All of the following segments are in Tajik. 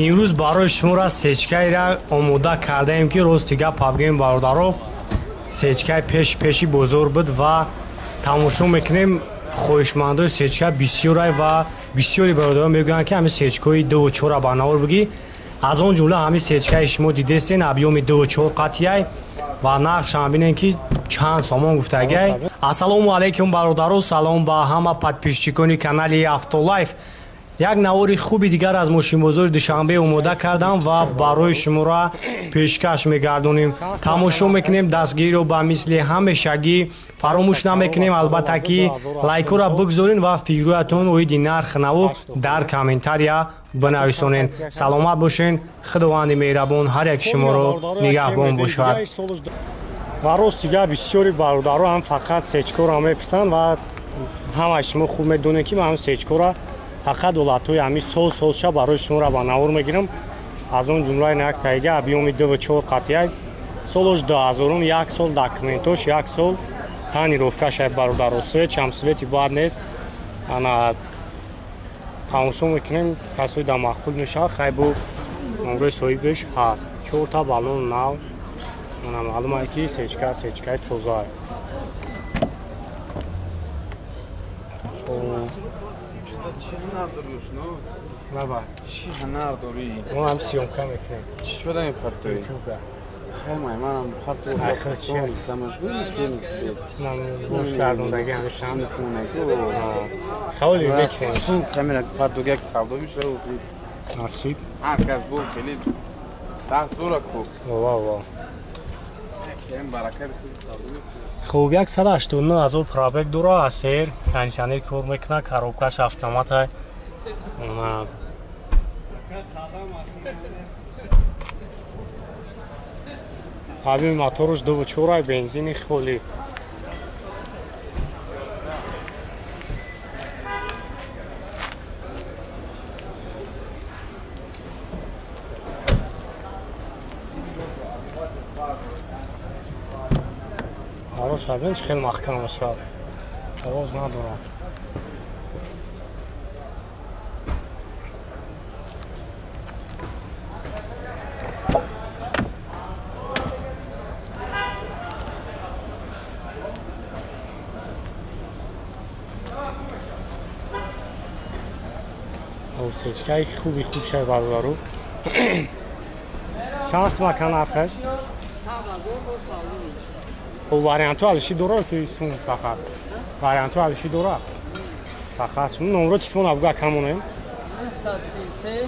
Имрӯз барои шуморо сечкаеро омода кардаем, ки рости гап бигӯем, бародаро, сечкаи пеш-пеши бозор буд ва тамошо мекунем. Хоҳишмандои сечка бисёрай ва бисёри бародарон мегӯянд, ки ҳамин сечкаҳои дуву чора ба навор бигӣ. Аз он ҷумла ҳамин сечкаи шумо дидестен, объёми дуву чор қатъияй ва нархшам бинем, ки чанд сомон гуфтагай. Ассалому алайкум, бародаро, салом ба ҳама подписчикони канали Автолайф. Як навори хуби дигар аз мошинбозори Душанбе омода кардам ва барои шуморо пешкаш мегардонем. Тамошо мекунем, дастгириро ба мисли ҳамешагӣ фаромӯш намекунем. Албатта ки лайкҳоро бигзорен ва фикрҳоятон оиди нарх наву дар комментария бинависонед. Саломат бошен, Худованди меҳрабон ҳар яки шуморо нигаҳбон бошад. Ва рост дигар бисёри бародаро ҳам фақат сечкоро мепурсанд ва ҳамаи шумо хуб медонед, ки ман сечкоро фақат ҳолатҳои ҳамин сол солша барои шуморо ба навор мегирам. Аз он ҷумла як тайга объёми дуву чор қатъияй, солош дуҳазорум, як сол документош, як сол тонировкашай, бародаро. Свечам свети бад нест. Ана тамошо мекунем, касои да маъқул мешавад, хайбу номрои соҳибаш ҳаст. Чорта баллон нав, ана маълум ки сечка сечкаи тоза. Чӣ ҳунар дорӣ, ошно? Наба. Чӣ ҳунар дорӣ? Мо ҳам съёмка мекунем. Чӣ шуда мепартоӣ? Хай май, манам партои тамошгӯи мекунем. Гӯш гардондаги ҳамешам. Хаволи мекунем. Сун камера партоги як савдо мешавад. Насиб. Ҳар кас бо хеле даст дора ку. Ва ва. Кем барака бисёр савдо мекунем. Хуб, 189 ҳазор пробег дора, асер кондитсионер кор мекунад, коробкаш автомата. Объёми мотораш дуву чорай, бензини холӣ. Арош аз ин чӣ хел маҳкам бошад, овоз надорад. Сечкаи хуби хуб шай, бародару. Чанд сумака нархаш? Хуб, вариантҳо алиши дора туи сум фақат? Вариантҳо алиши дора? Фақат сум. Номро телефон абга камонем?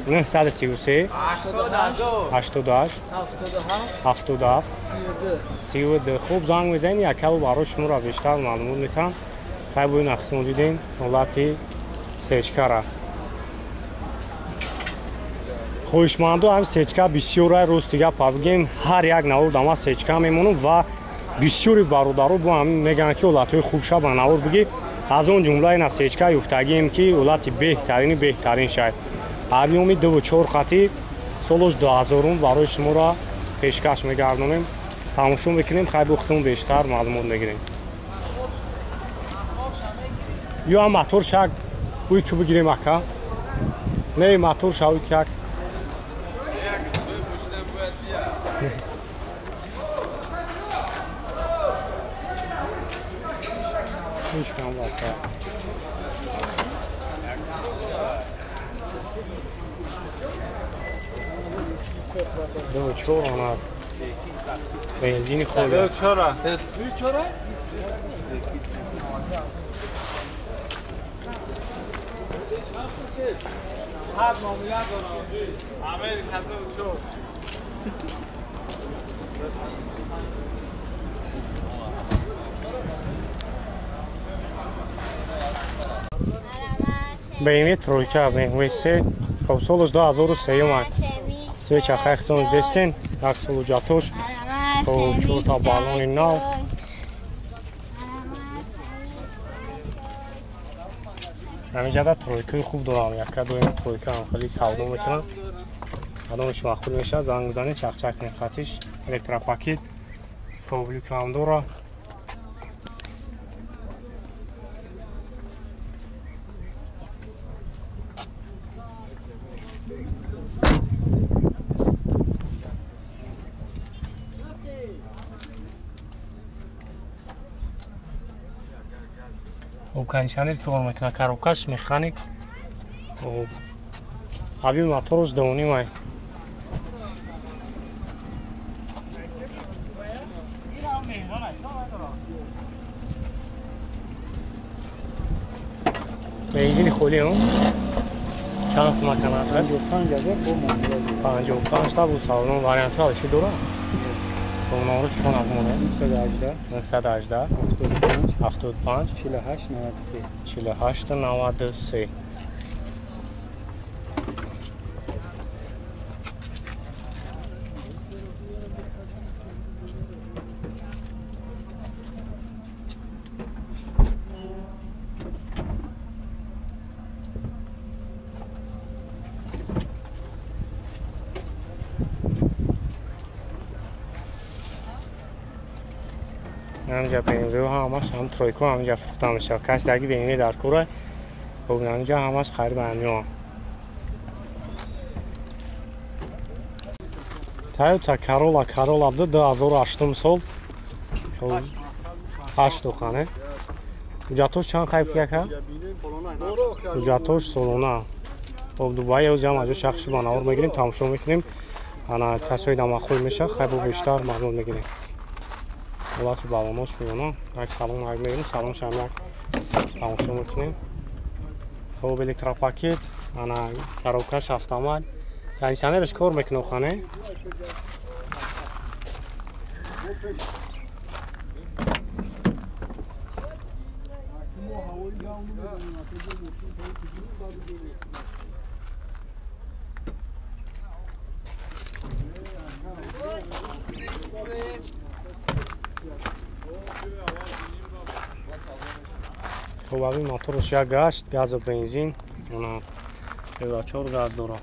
933 88 77 32. Хуб, занг мезанед, якабу барои шуморо бештар маълумот метам. Хай бо ин ахсон дидем ҳолати сечкара. Хоҳишмандо ҳам сечка бисёрай, рости гап бигем, ҳар як навор дама сечка мемонам ва бисёри бародаро бо ҳамин мегӯянд, ки ҳолатҳои хуб ша ба навор бигӣ. Аз он ҷумла ина сечка ёфтагием, ки ҳолати беҳтарини беҳтарин шай. Объёми дуву чор қатӣ, солош дуҳазорум барои шуморо пешкаш мегардонем. Тамошо мекунем, хай бухтум бештар маълумот мегирем. Ё ҳам мотор шак уй ку бигирем, ака? Не, мотор ша уй как. Дуву чор она бензини холӣ. BMW тройка, BMW се, хоб солаш 2003. Свеча хайхтон дестен, як солу ҷатош, хоб чорта баллони нав. Ҳаминҷада тройкаи хуб дорам, яка дуюм тройка ҳам хеле савдо мекунам. Кадомаш маъқул мешавад, занг бизанед, чақчақ кунед хатиш, электропакет, паблик ҳам дора. кондиционер кор мекунад, коробкаш механик. Хоб аби моторш донимай. Бензини холӣ чанд сима канад аст? 55 та бу салон вариантҳо алиши дорад? Хоб номро телефон абмоне 918 918 75 48 93 48 93. Ҳамҷа BMW ҳамаш ҳам тройко ҳамҷа фурӯхта мешавад. Каси даги BMW дар кора, хоб ҳамҷа ҳамаш қариб ҳамён. Toyota Corolla Corolla 2008 сол. Хоб 8 духане. Ҳуҷҷатош чанд хайф яка? Ҳуҷҷатош солона. Хоб Дубай ёз ҷам аҷо шахси ба навор мегирем, тамошо мекунем. Ана касои дамахӯй мешавад, хайбо бештар маълум мегирем. Ҳолати балонош меёна. Як салон як мегирем, салон шам як тамошо мекунем. Хоб электропакет, ана коробкаш автомат. Кондиционераш кор мекунад хане. Хоб аби моторш як гашт, газу бензин, она 4 газ дорад.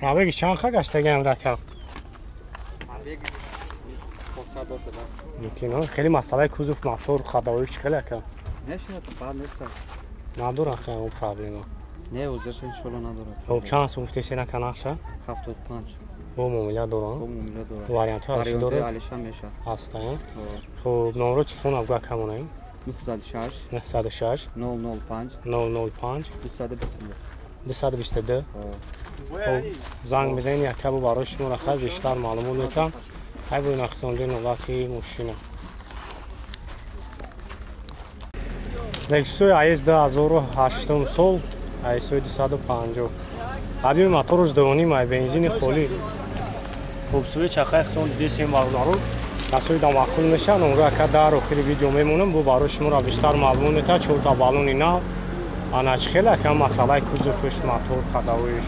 Абеги чанд ха гаштагиам ракаб? Мумкин, хеле масъалаи кузов, мотор, ходовой чӣ хеле ака? Надорад хеле он проблема. Не, узраш иншолло надорад. Хоб чанд сум гуфтеси рака нақша? 75. Бо муомила дорам? Бо муомила дорам. Вариантҳо алиши дорад? Алиша мешавад. Ҳастанд. Хоб номро телефон абга камонаем? 906 906 005 005 222 222. Хоб занг мезанед, якабо барои шумо рахат бештар маълумот метам. Ҳай бо нахтонди новати мошина. Lexus IS 2008 сол, IS 250. Аби моторш доним, ай бензини холӣ. Хоб суи чақаи хитон дидесем бародаро. Касои да маъқул мешавад, онро ака дар охири видео мемонам, бо барои шуморо бештар маълумот метам. Чорта баллони нав. Ана чӣ хеле ака масъалаи кузовш, мотор, ходовоиш.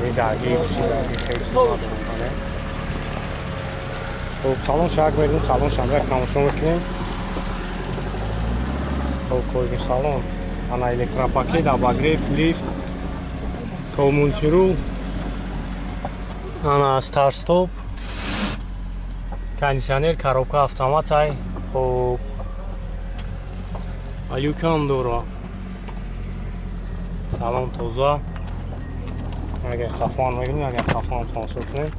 Резаги, хеле. Хоб салон шак мегирем, салон шамбек тамошо мекунем. Хоб кожни салон, ана электропакет, обогрев, лифт, мультирул, ана старт-стоп, кондиционер, коробка автомат ай. Хоб люкам дора. Салон тоза. Агар хафон мегирем, агар хафон тамошо кунем.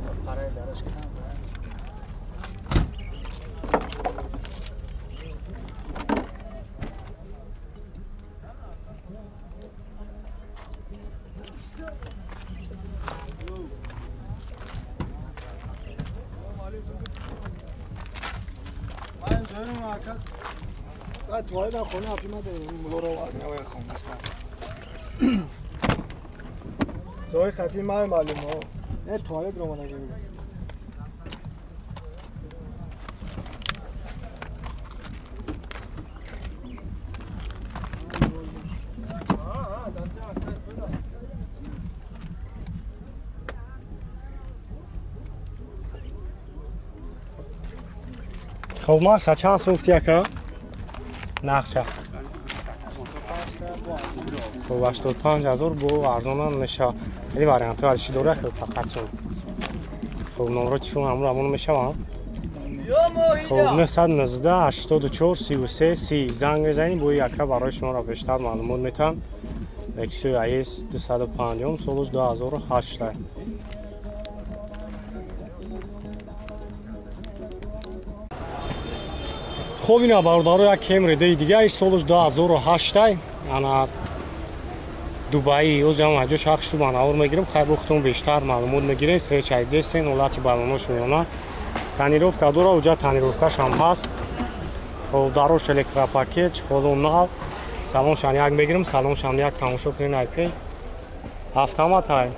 توالت خونه اپیمد ملورو نوای خونه است. زوی قطعی ما معلومه. نه توالت رو من نگیم. Хоб нақша чанд сум гуфти ака? Нақша. Хоб 85 000 бо арзонам мешавад. Ин вариантҳои алиши дора ки фақат сум. Хоб номро телефон ҳамро ҳамон мешаванд. Хоб 919 84 33 30 занг мезанем, бо яка барои шуморо бештар маълумот метавам. Лексус IS 250 солаш 2008. Хоб ина бародаро як Camry дига солаш 2008. Ана Дубаи озам аҷо шахс шу манавор мегирем, хайр бохтон бештар маълумот мегирем. Сечай десен ҳолати балонош меона. Тонировка дора, уҷа тонировкаш ҳам ҳаст. Хоб дарош электропакет, холон нав. Салоншан як мегирем, салоншан як тамошо кунед айпи. Автомат ай.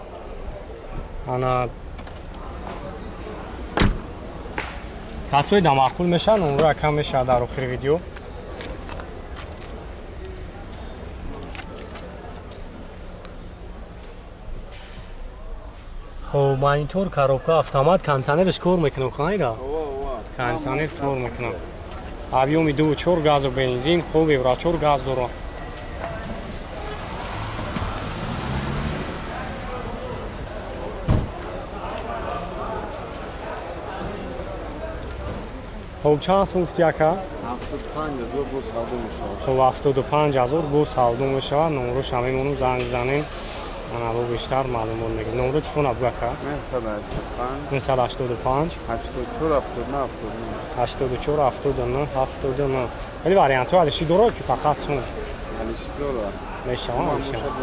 Ана касои да маъқул мешаванд, онро якам мешавад дар охири видео. Хоб монитор, коробка, автомат, кондиционерш кор мекунам, хайра? Кондиционер кор мекунам. Объёми 2.4 газу бензин, хоб евро 4 газ дора. Хоб чанд сум гуфти ака? 75 000 бо савдо мешавад. Хоб 75 000 бо савдо мешавад. Номрош ҳам мемонам, занг бизанем. Ана бо бештар маълумот мегирем. Номро телефон абгу ака? 985 985 84 79 79 84 79 79. Вале вариантҳо алиши дора ки фақат сум? Алиши дора. Мешавад, мешавад.